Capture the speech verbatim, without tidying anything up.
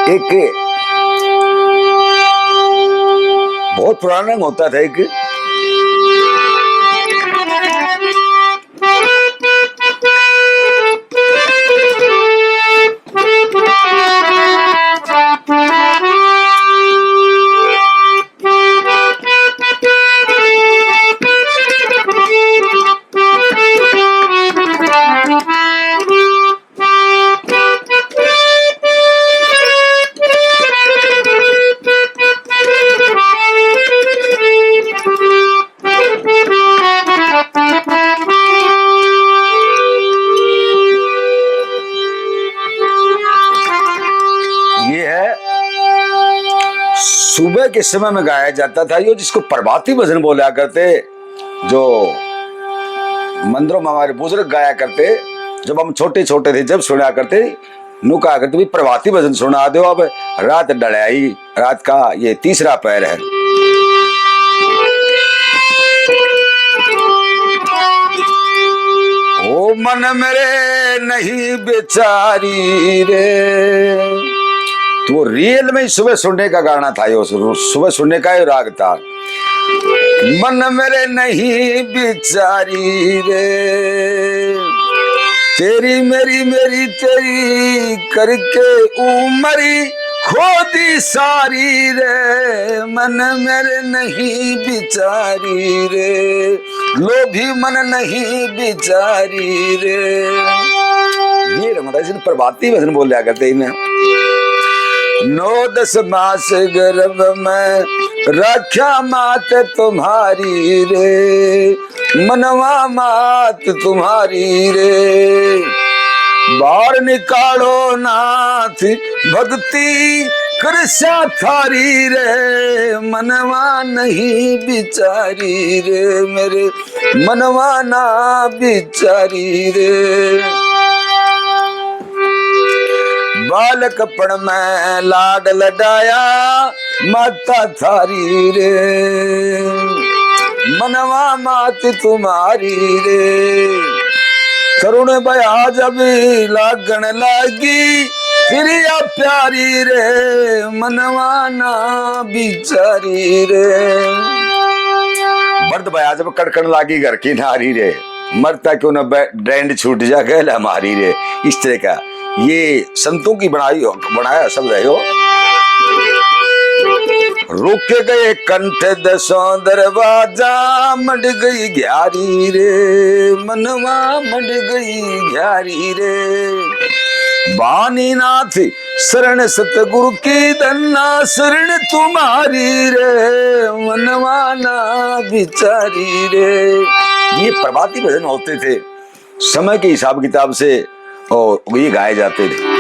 एक बहुत पुराना रंग होता था एक। ये है, सुबह के समय में गाया जाता था यो, जिसको प्रभाती भजन बोला करते, जो मंदिरों में हमारे बुजुर्ग गाया करते। जब हम छोटे छोटे थे, जब सुना करते, नु कहा करते, "भी प्रभाती भजन सुना दो, अब रात ढल आई।" रात का ये तीसरा पहर है। ओ मन मेरे नहीं बिचारी रे। तो वो रियल में ही सुबह सुनने का गाना था, ये उस सुबह सुनने का ही राग था। मन मेरे नहीं बिचारी रे, तेरी मेरी, मेरी तेरी करके उमरी खो दी सारी रे, मन मेरे नहीं बिचारी रे, लोभी मन नहीं बिचारी रे। ये रंगदा जिन प्रभाती भजन बोल्या करते इन्हें। नौ दस मास गर्भ में रख्या मात तुम्हारी रे, मनवा मात तुम्हारी रे। बाहर निकालो नाथ भक्ति कृष्या थारी रे, मनवा नहीं बिचारी रे, मेरे मनवा ना बिचारी रे। बालकपण में लाड लडाया माता थारी रे, मनवा मात तुम्हारी रे। तरुण बया जब लागण लागी फिर या प्यारी रे, मनवा ना बिचारी रे। मर्द बया जब कड़कण लागी घर की नारी रे, मरता क्यों ना बै-, डैंड छूट जा गैला मारी रे। इस तरह का ये संतों की बनाई, बनाया शब्द है यो। रुक गए कंठ दसों दरवाजा, मंड गई ग्यारी रे, मनवा मंड गई ग्यारी रे। भानीनाथ शरण सतगुरु की, धन्ना शरण तुम्हारी रे, मनवा ना बिचारी रे। ये प्रभाती भजन होते थे, समय के हिसाब किताब से, और ये गाए जाते थे।